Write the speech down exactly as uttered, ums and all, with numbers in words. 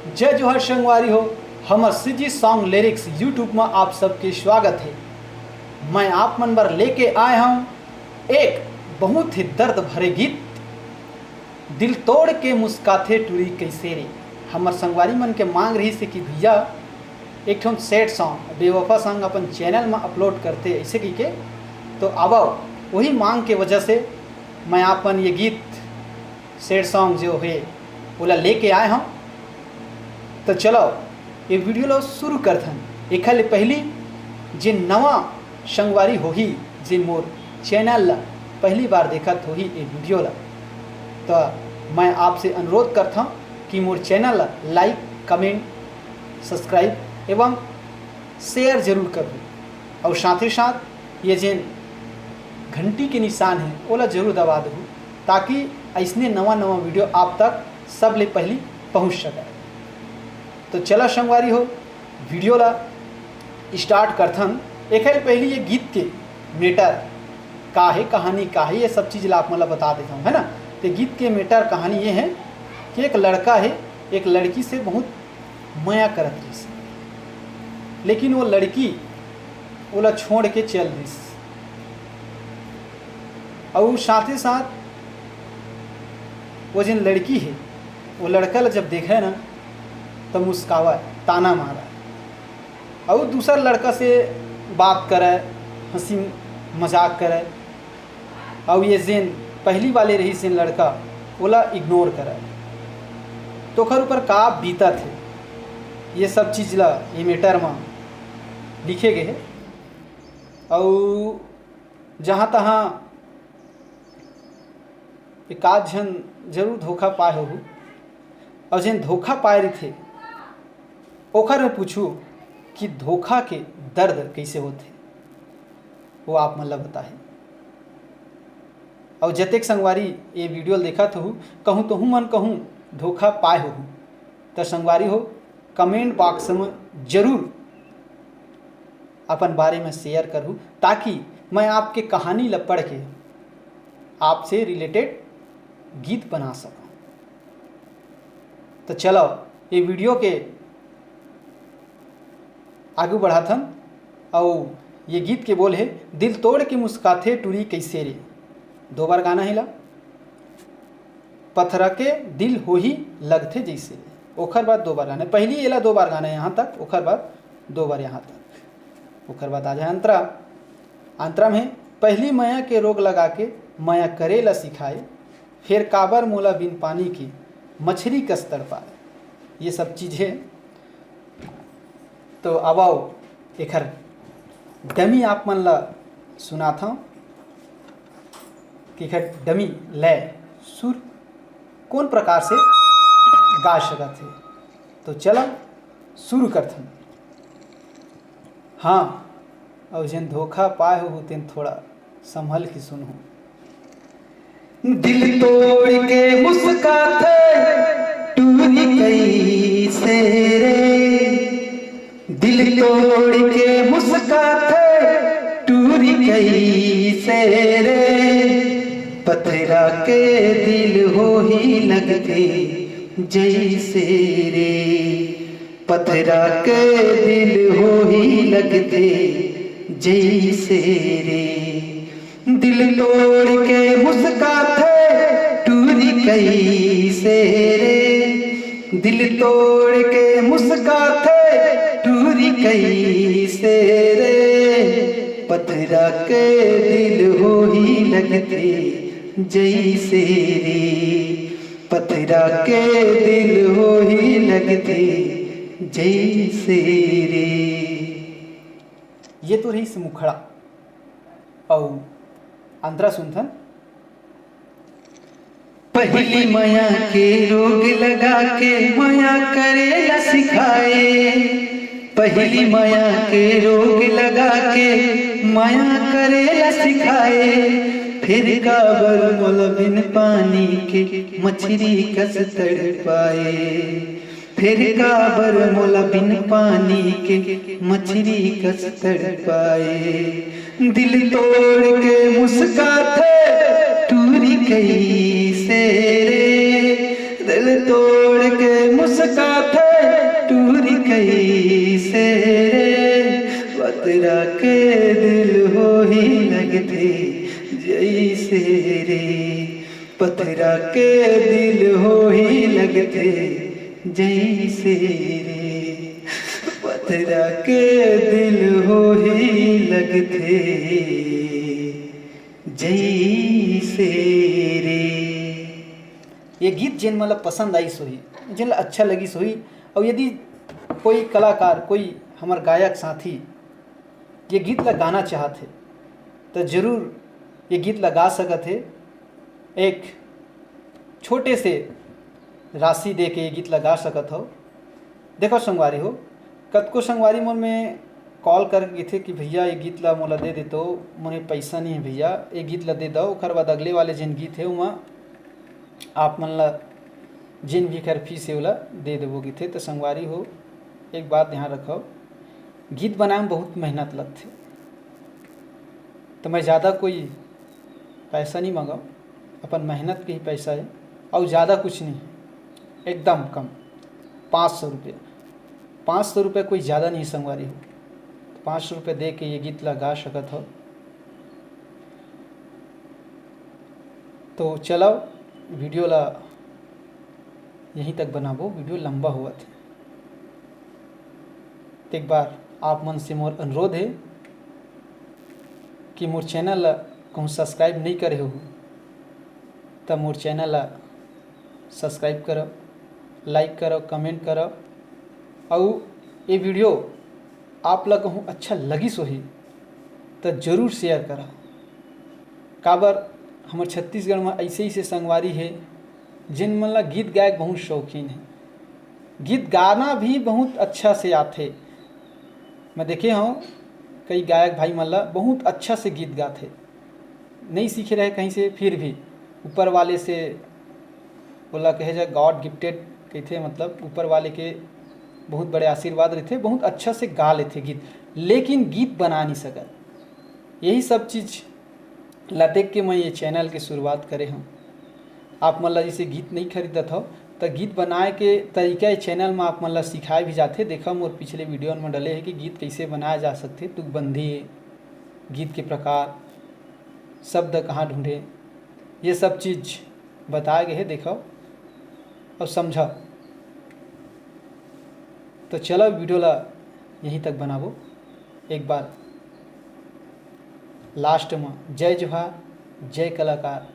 जय जोहार संगवारी हो, हमर सीजी सॉन्ग लिरिक्स YouTube म आप सबके स्वागत हे। मैं आप मन बर लेके आए हंव एक बहुत ही दर्द भरे गीत, दिल तोड़ के मुस्काथे टूरी कइसे रे। हमर संगवारी मन के मांग रहिस हे कि भैया, एक ठन सैड सॉन्ग, बेवफा सॉन्ग अपन चैनल म अपलोड करते, अइसे कहिके। तो आवव, वही मांग के वजह से मैं आप मन ये गीत, सैड सॉन्ग जो हे, ओला लेके आए हंव। तो चलो, ये वीडियो ला शुरू करथन। एखर ले पहली जे नवा संगवारी होही, जे मोर चैनल ला पहली बार देखत होही ये वीडियो ला, तो मैं आपसे अनुरोध करथंव कि मोर चैनल ला लाइक, कमेंट, सब्सक्राइब एवं शेयर जरूर करहू। और साथ ही साथ ये जेन घंटी के निशान हे, ओला जरूर दबा दहू, ताकि अइसने नवा नवा वीडियो आप तक सबले पहली पहुंच सके। तो चला संगवारी हो, वीडियो ला स्टार्ट करथन। एखर पहली ये गीत के मैटर का हे, कहानी का हे, ये सब चीज ला आप मन ला बता देथंव, है ना। तो गीत के मैटर कहानी ये हे कि एक लड़का हे, एक लड़की से बहुत मया करत रहिस, लेकिन वो लड़की ओला छोड़ के चल दिस। अउ साथे साथ वो जेन लड़की हे, वो लड़का ला जब देखे ना, तो मुस्कावय, ताना मारय, अउ दूसर लड़का से बात करय, हंसी मजाक करय, अउ ये जेन पहली वाले रहिस जेन लड़का, ओला इग्नोर करय। तो ओखर ऊपर का बीतत हे, ये सब चीज ला ये मैटर म लिखे गए हे। अउ जहाँ तहाँ एकाध झन जरूर धोखा पाए होहू, अउ जेन धोखा पाए रहिथे, ओखर में पूछू कि धोखा के दर्द कइसे होथे, वो आप मन ला बताही। अउ जतेक संगवारी ये वीडियो ल देखत होहू, कहूँ तोहू मन कहूँ धोखा पाए होहू, त संगवारी हो, कमेंट बॉक्स में जरूर अपन बारे में शेयर करहू, ताकि मैं आपके कहानी ल पढ़ के आपसे रिलेटेड गीत बना सकूं। तो चलो, ये वीडियो के आगू बढ़ाथन। अउ ये गीत के बोल हे, दिल तोड़ के मुस्काथे टूरी कइसे रे। दो बार गाना हे ला, पथरा के दिल होही लगथे जइसे। ओखर बाद दो बार गाना, पहली एला दो बार गाना यहाँ तक, ओखर बाद दो बार यहाँ तक, ओखर बाद आ जाए अंतरा। अंतरा में पहली मया के रोग लगा के मया करे ला सिखाए, फेर काबर मोला बिन पानी के मछरी कस तड़पाए। ये सब चीज हे। तो आवव एखर डमी आप मन ला सुनाथंव कि एखर डमी लय सुर कौन प्रकार से गा सकत हे। तो चला शुरू करथन। हाँ, अउ जेन धोखा पाए हो तेन थोड़ा संभल के सुनहू। दिल तोड़ के मुस्काथे टूरी कइसे रे, दिल तोड़ के मुस्काथे टूरी कइसे रे, पथरा के दिल होही लगथे जइसे रे, पथरा के दिल होही लगथे जइसे रे। दिल तोड़ के मुस्काथे टूरी कइसे रे, दिल तोड़ के मुस्काथे टूरी कइसे रे, पथरा के दिल होही लगथे जइसे रे, पथरा के दिल होही लगथे जइसे रे। ये तो रहिस मुखड़ा। अउ अंतरा सुनथन। पहली मया के रोग लगा के मया करे ला सिखाए, पहली मया के रोग लगा के मया करे ला सिखाए, फिर काबर मोला बिन पानी के मछरी कस तड़पाए, फिर काबर मोला बिन पानी के मछरी कस तड़पाए। दिल तोड़ के मुस्काथे टूरी कइसे रे, दिल तोड़ के मुस्काथे जइसे रे पथरा के दिल होही लगथे, जइसे रे पथरा के दिल होही लगथे, जइसे रे पथरा के दिल होही लगथे, जइसे रे। ये गीत जेन मन ल पसंद आइस होही, जेन ल अच्छा लगिस होही, अउ यदि कोई कलाकार, कोई हमर गायक साथी ये गीत ल गाना चाहत हे, त जरूर ये गीत ल गा सकत हे। एक छोटे से राशि दे के ये गीत ल गा सकत हव। देखो संगवारी हो, कतको संगवारी मन में कॉल करके कहिथे कि भैया ये गीत ला मोला दे देतो, मोरे पैसा नहीं है भैया, ये गीत ला दे दो। ओकर बाद अगले वाले जेन गीत है ओमा आप मन ला जेन भी कर फीस है ओला दे देबो कहिथे। तो संगवारी हो, एक बात ध्यान रखो, गीत बनाए में बहुत मेहनत लगथे। तो मैं ज़्यादा कोई पैसा नहीं मांगव, अपन मेहनत के ही पैसा है, और ज़्यादा कुछ नहीं, एकदम कम, पाँच सौ रुपये। पाँच सौ रुपये कोई ज़्यादा नहीं संगवारी हो, तो पाँच सौ रुपये दे के ये गीत ला गा सकत हो। तो चलो, वीडियो ला यहीं तक बनाबो, वीडियो लंबा होवत है। तो एक बार आप मन से मोर अनुरोध है कि मोर चैनल ला कहूँ सब्सक्राइब नहीं करे हो, त मोर चैनल ला सब्सक्राइब करो, लाइक करो, कमेंट करो, अउ ये वीडियो आप ला कहूँ अच्छा लगिस होही, त जरूर शेयर करो। काबर हमर छत्तीसगढ़ में ऐसे ऐसे संगवारी है, जिन मन ला गीत गाए के बहुत शौकीन है, गीत गाना भी बहुत अच्छा से आथे। मैं देखे हूँ कई गायक भाई मन ला बहुत अच्छा से गीत गाथे, नहीं सीखे रहे कहीं से, फिर भी ऊपर वाले से ओला कहे जाए, गॉड गिफ्टेड कहिथे, मतलब ऊपर वाले के बहुत बड़े आशीर्वाद रहिथे, बहुत अच्छा से गा लेथे गीत, लेकिन गीत बना नहीं सकत। यही सब चीज़ ला देख के मैं ये चैनल के शुरुआत करे हूँ। आप मन ला जैसे गीत नहीं खरीदत हो, तो गीत बनाए के तरीका ये चैनल में आप मन ला सिखाए भी जाथे। देखा, मोर पिछले वीडियो में डले है कि गीत कैसे बनाया जा सकथे, तुकबंदी, गीत के प्रकार, शब्द कहाँ ढूंढे, ये सब चीज़ बताए गए है। देखो और समझा। तो चलो, वीडियो ला यहीं तक बनाबो। एक बार लास्ट में जय जोहार, जय कलाकार,